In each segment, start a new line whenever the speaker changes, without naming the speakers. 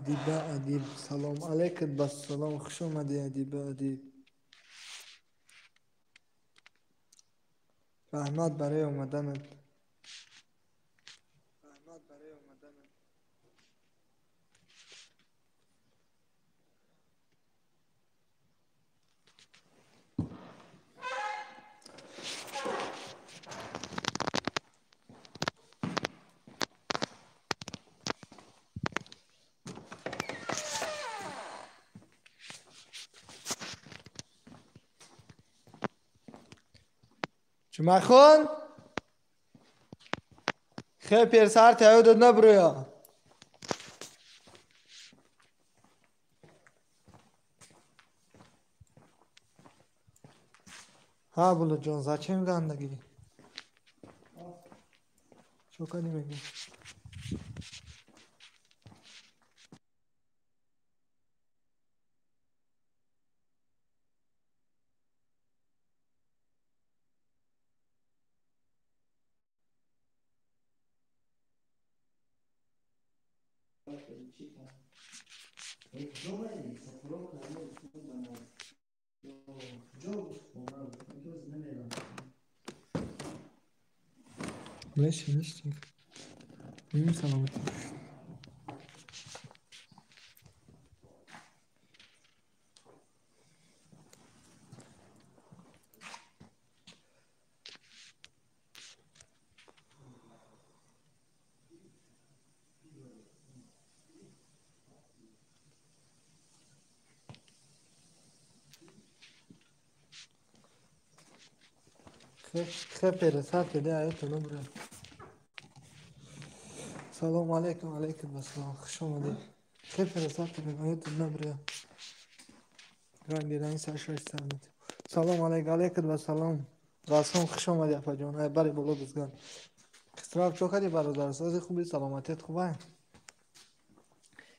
Адиба Адиб, салом алейкум, ба салом, хуш омадӣ, Адиба Адиб. Раҳмат барои омаданат. Ҷумъахон, хе персар таёдат набурӯя. Ҳа, Булуҷон, зачем гандагӣ? Чо кардӣ мегӯ? Леш, ништик. Мим саломатӣ. Хе пересар кеде аёто набура. Салом алейкум, алейкум ассалом, хуш омадед. Хе пересар кеде аёто набура. Ранги ранги сар шаш сар мет. Салом алейкум, алейкум ассалом. Расом, хуш омадӣ, апаҷон. Ай бари боло бизган. Хисрав, чо кардӣ, бародар? Сози хуби, саломатият хубай?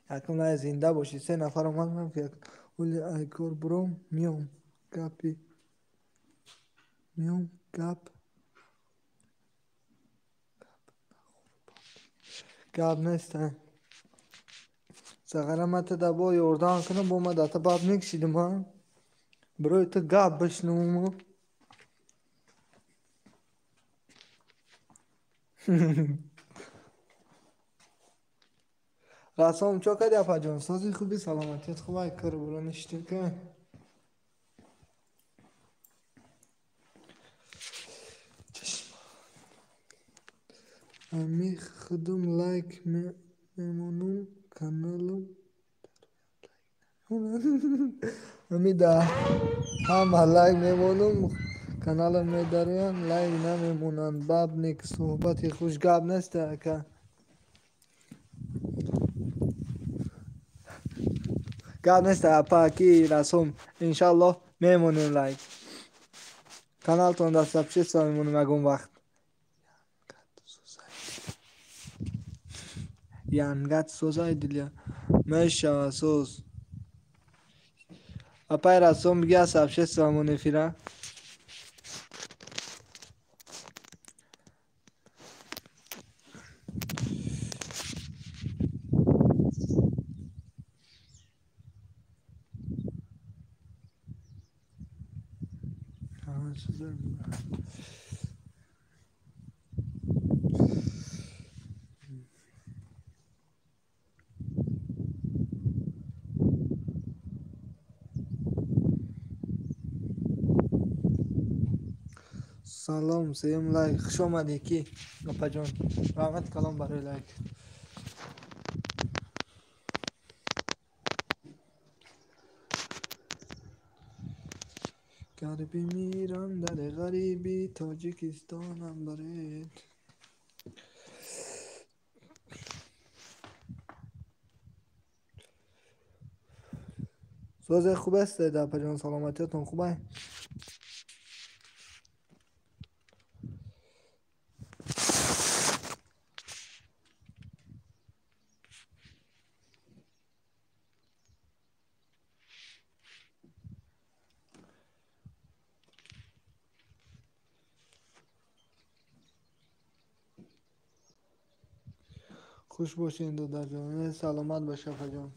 Якум лай зинда бошӣ. Се нафар омадам ки оли ай кор буром миём. Гапи миём гап гап нест. Сағара ма ту да бо ёрдам кунам, бо ма дата баб мекшидим, ҳа? Бирои ту гап бишнавум. Расом, чо кардӣ, апаҷон? Сози хуби, саломатият хубай? Кор буро ништӣ ка? Ами худум лайк мемонум, каналам ами да ҳама лайк мемонум, каналам медароянд, лайк намемонанд. Бабник, суҳбати хуш, гап нест, ака. Гап нест, апа, ки расом, иншаллоҳ мемонем лайк. Каналтон дар сообщество мемонем ягон вақт. Янгат созай диля. Мешава соз. Апай расом бигя сообщество мон эфира. Салом, сеюм лайк. Хуш омадӣ, ки апаҷон. Раҳмати калом барои лайк. Гар бимирам дар ғарибӣ, Тоҷикистонам баред. Созе хуб аст, апаҷон, саломатиятон хубай? Хуш бошед, додарҷон. Саломат бош, апаҷон.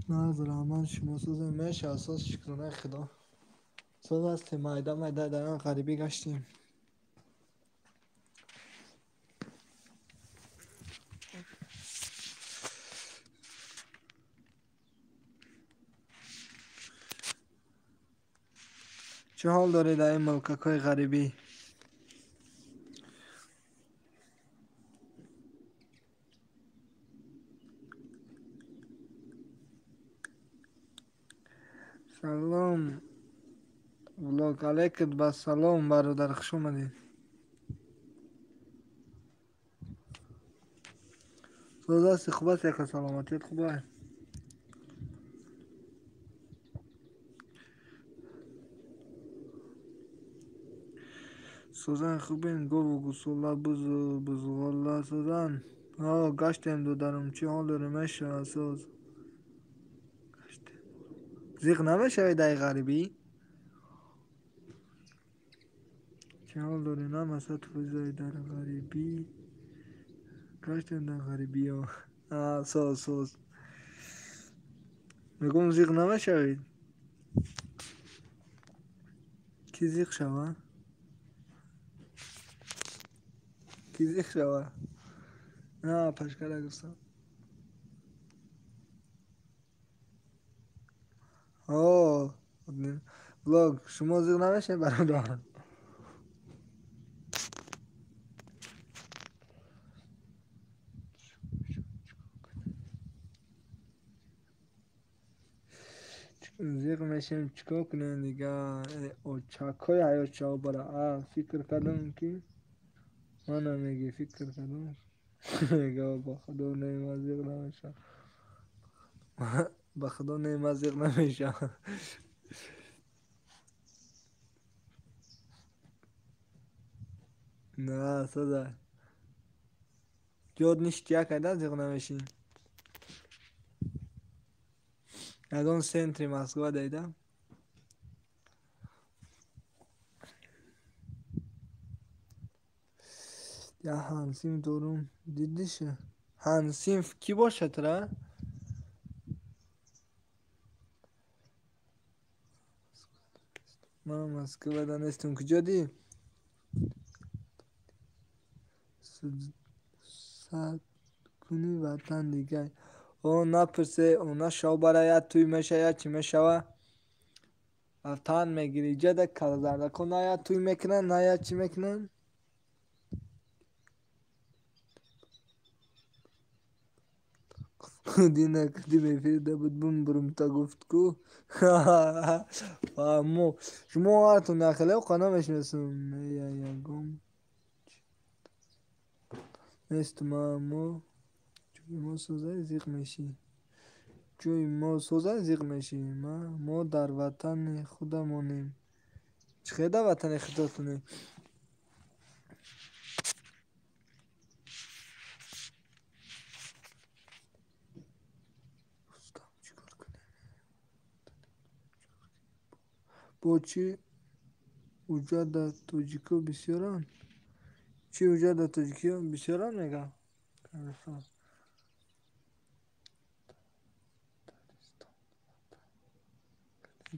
Наз раҳмат, шумо созем. Меша асос, шукронаи Худо. Соз ҳастем, майда майда дар он ғарибӣ гаштем. Чӣ ҳол доред дар ин мулкакҳои ғарибӣ? Салом влог, алайкум ба салом, бародар, хуш омадед. Соз ҳасти, хуб аст, яка саломатият хуб аст? Созан хубем, гову гусола, бузу бузғола созан. Гаштем, додарам, чӣ ҳол дорем, меша соз. Зиқ намешавед дар ғарибӣ? Чӣ ҳол дорем, ҳама 100% дар ғарибӣ. Гаштем дар ғарибиё. Соз, соз. Мегӯм, зиқ намешавед? Кӣ зиқ шава? Кӣ зиқ шава? На, пашкара гуфтам. Влог, шумо зиқ намешавед, бародар? Зиқ мешавем, чӣ кор кунем дигар? Очакҳои ҳаёт шава бара. Фикр кардам, ки мана меги, фикр кардам. Мега, ба Худо не, ман зиқ намешавам. Ба Худо не, ман зиқ намешавам. На, соза. Ёд ништяк айда зиқ намешӣ. Ягон центри Москва дайда? Я ҳамсинф дорум. Дидиша? Ҳамсинф кӣ бошад ра? Ман Москвада нестам. Куҷо дӣ? Садкуни ватан дигар. О, напурсе, она шав бара, я туй меша, я чӣ мешава? Тан мегири. Ҷада калазардако на я туй мекунанд, на я чӣ мекунанд? Дина кади мефирида буд, бум бурумта гуфт ку. Фаҳмо. Шумо ҳартун нахеле оқа намешинасам. Я ягон нестум, мо ҷои мо созай зиқ мешӣ. Ҷои мо созай зиқ мешӣ. Мо дар ватани худамонем. Чӣ хел дар ватани худатонем? Бо чӣ уҷа дар тоҷико бисёранд? Чӣ уҷа дар тоҷикиё бисёранд, мегӯям?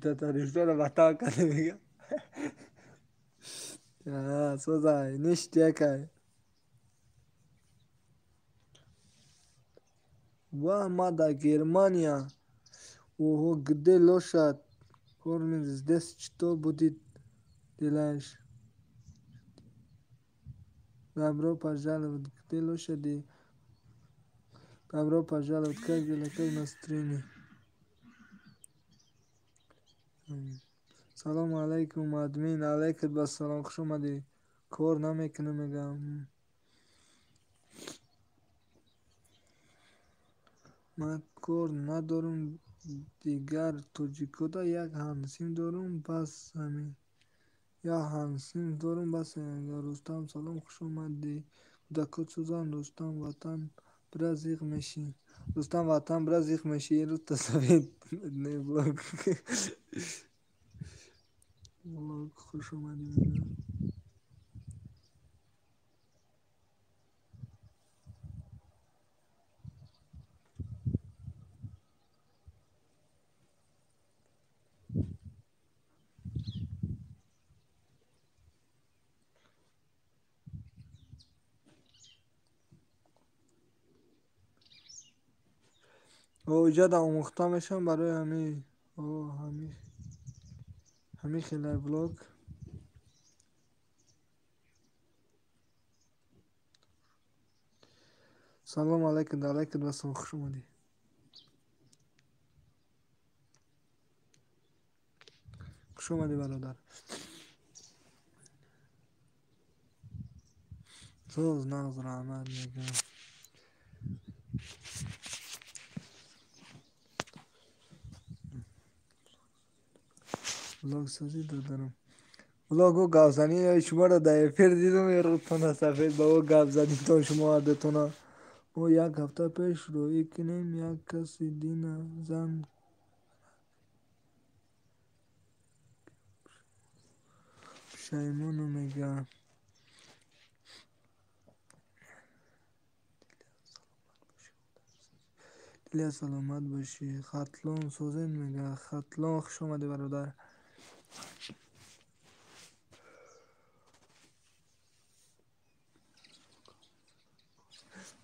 Татаристонро ватан кардем, мегӯям. Созай, ништякай. Ва ма дар Германия. Ого, где лошадь? Кормит здесь, что будет делаешь? Добро пожаловать. Где лошади? Добро пожаловать. Как дела? Как настроение? Салом алайкум, админ. Алайкум ассалом. Хуш омадӣ. Кор намекунам, мегӯям. Ман кор надорам. Дигар тоҷикода як ҳамсинф дорум, бас ҳамин. Як ҳамсинф дорум, басе мега. Рустам, салом, хуш омадӣ. Кӯдакот сӯзанд. Рустам, ватан, бира зиқ мешӣ. Рустам, ватан, бира зиқ мешӣ. Рута сафед. Не блог. Блог, хуш омадӣ мега. Иҷода омӯхта мешавам барои ҳамин хелай влог. Салом алайкум, алайкум ассалом, хуш омадӣ. Хуш омадӣ, бародар. Соз, нағз, раҳмат мегӯям. Влогсозӣ додарам. Влогу гапзанӣ шуморо дар эфир дидум, рӯтона сафед ба ӯ гап задитон шумо ҳардутона. Мо як ҳафта пеш рӯӣ кунем, як каси дина зан пушаймону мега. Дилия, саломат бошӣ. Хатлон созен мега. Хатлон, хуш омадӣ, бародар.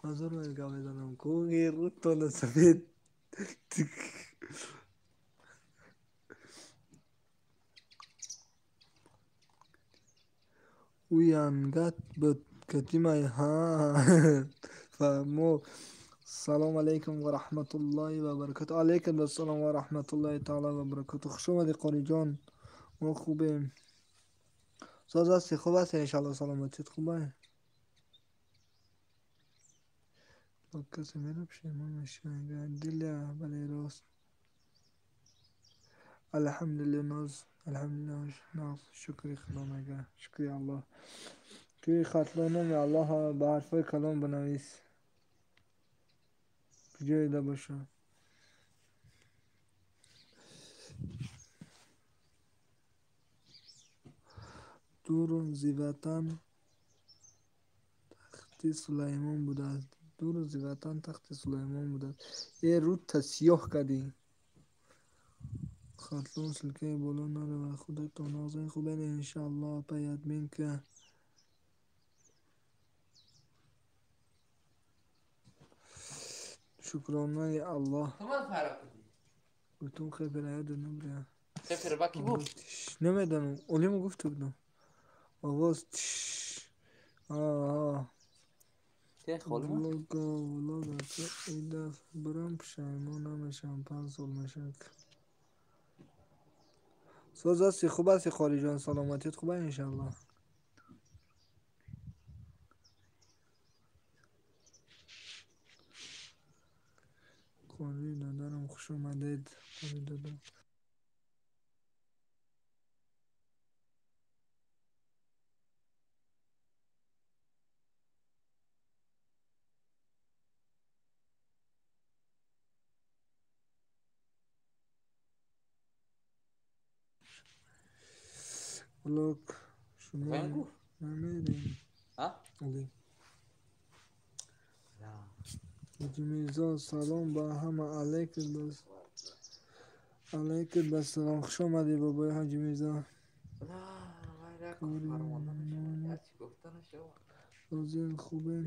Ман зур гап мезанам. Куги рӯтона сафед. Ӯ янгат буд катимай ҳа фаҳмо. Салом алайкум ва раҳматуллоҳи ва баракату. Алайкум ассалом ва раҳматуллоҳи таала ва баракату. Хуш омадӣ, Қориҷон. Мо хубем. Соз ҳастӣ, хуб ҳастӣ, иншалло, саломатит хубай? Бо касе мера пушаймон мешавӣ. Дилия, бале, рост. Алҳамдулилла, ноз, алҳамдулилла, нағз, шукри Худо мега. Шукри Аллоҳ. Туи Хатлон номи Аллоҳ ба ҳарфҳои калон бинавис. Куҷоеда боша. Ду рӯзи ватан тахти Сулаймон будааст. Ду рӯзи ватан тахти Сулаймон будааст. Э, рӯта сиёҳ кардӣ. Хатлон ссылкаи боло наравад. Худатон нағзен, хубен, иншаалло, апа ядминка. Шукронаи Аллоҳ. Гуфтум хепера ёду набря. Намедонам. Олиму гуфта будам. Овоз тш. Аа. Влога, влога, идаф бирам пушаймон намешавам, 5 сол мешавад. Соз ҳастӣ, хуб ҳастӣ, Қориҷон, саломатит хуба, иншаллоҳ. Қори додарам, хуш омадед, Қори додар. Влог шумо намерем. Олим. Ҳоҷи Мирзо, салом ба ҳама, алайкум ассалом, хуш омадӣ, бобои Ҳоҷи Мирзо. Созен, хубем.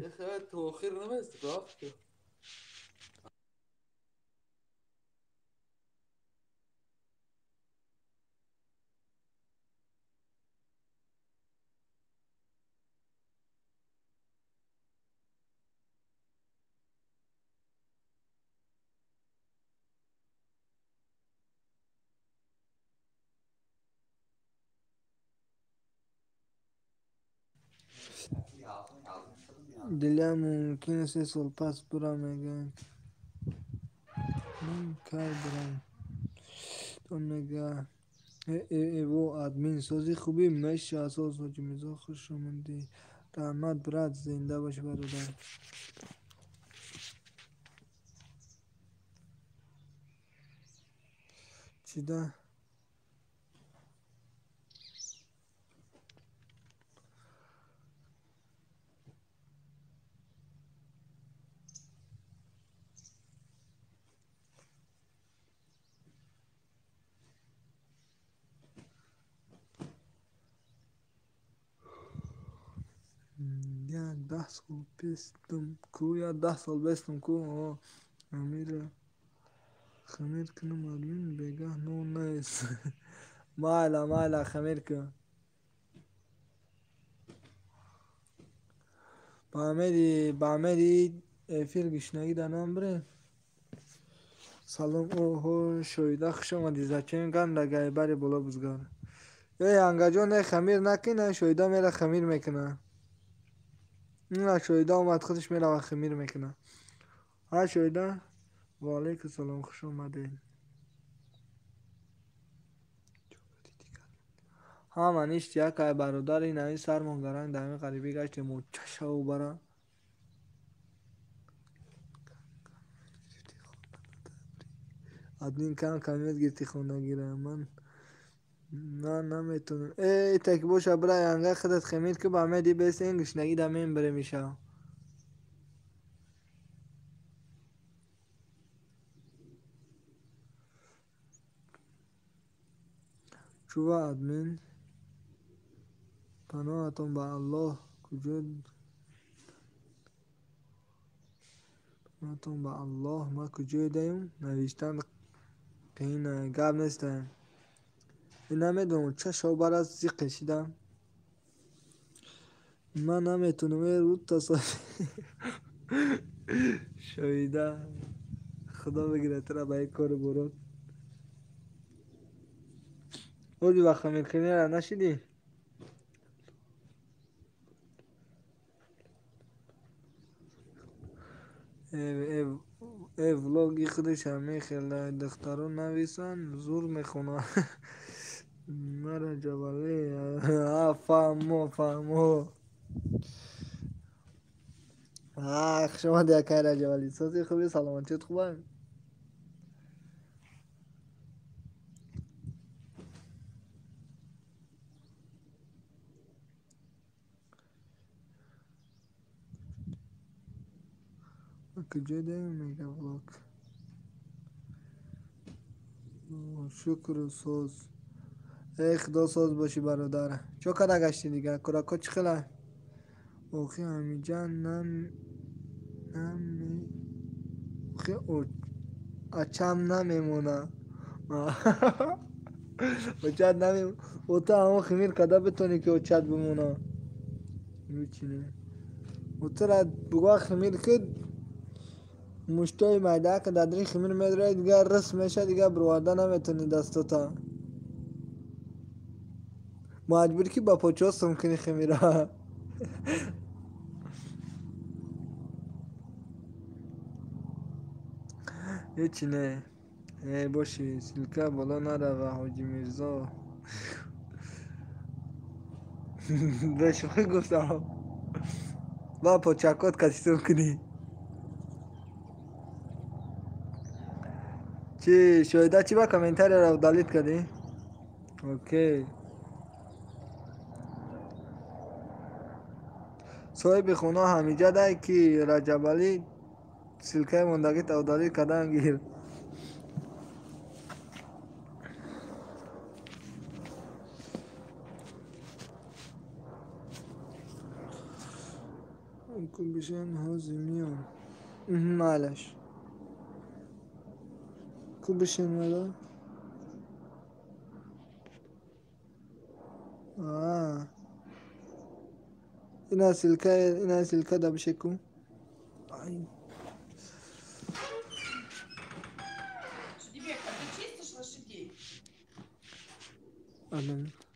Дилия, мумкин 3 сол пас бурам, мегӯянд. Ман кай бурам? То мега. Э во админ сози хубӣ меша асос Ҳоҷи Мирзо хуш омадӣ. Раҳмат брат, зинда бошӣ бародар. Чида? Як даҳ сол пестам ку, як даҳ сол бестам ку, амира хамир кунам админ бегаҳ нон нест. Майла, майла хамир кун. Ба амеди эфир гишнагӣ дар нам бирем. Салом, оҳо, Шоида хуш омадӣ. Зачем ганда гайбари боло бузгар? Эй, ангаҷон, э хамир накун, э Шоида мера хамир мекуна. На Шоида омад, худаш мерава хамир мекуна. Ҳа Шоида? Ва алайкум салом, хуш омадед. Ҳама ништи якай бародари нави сармон гаранг дар ҳамин ғарибӣ гаштем чашаву бара. Админ кам кам ёд гирифти хонагира. Ман наметонам. Э, так боша бира янга худат хамир ки ба меди бесен гишнагӣ да мен бире мешавам. Чува админ? Паноҳатон ба Аллоҳ куҷо? Паноҳатон ба Аллоҳ ма куҷо даем? Навиштан қиин гап нестаем. Намедонам ча шобар аст зиқ кашидам. Ман наметонам э руд тасоф. Шоида худо бигирад тура ба ин кору борот. Оди ба хамирхиниро нашидӣ? Э влоги худаш ҳамин хел духтарон нависанд зур мехонанд. Мара Ҷабалӣ фаҳмо фаҳмо. Хуш омадӣ акай Раҷабалӣ. Сози хуби, саломатият хуб аст? Куҷо даем мега влог? Шукру соз. Эй худо соз бошӣ бародар. Чо када гаштӣ дига? Кӯрако чӣ хела? Охи ҳамиҷа нами охи ачам намемона. Очат намемона. Ота ҳамон химир када битонӣ ки очат бимона. Мичине. Отара буга химир кид муштои майда ки дар дили химир медрояд дигар рис меша дигар бироварда наметонӣ дастота. Маҷбур ки ба почо сум кунӣ химира. Ҳечи не. Э боши, ссылка боло нарава Ҳоҷи Мирзо. Ба шӯхӣ гуфтам. Ба почакот каси сум кунӣ. Чи Шоида чи ба комментарияро удалить кардӣ? Окей. Соҳиби хона ҳамиҷа дай ки Раҷабалӣ ссылкаи мондагита удалить кардан гир. Бишен ҳози миём. Майлаш. Ку бишен мада? Ина ссылка, ина ссылка да беше ку.
Шадибек, а ты чистишь лошадей?
Одну минуту.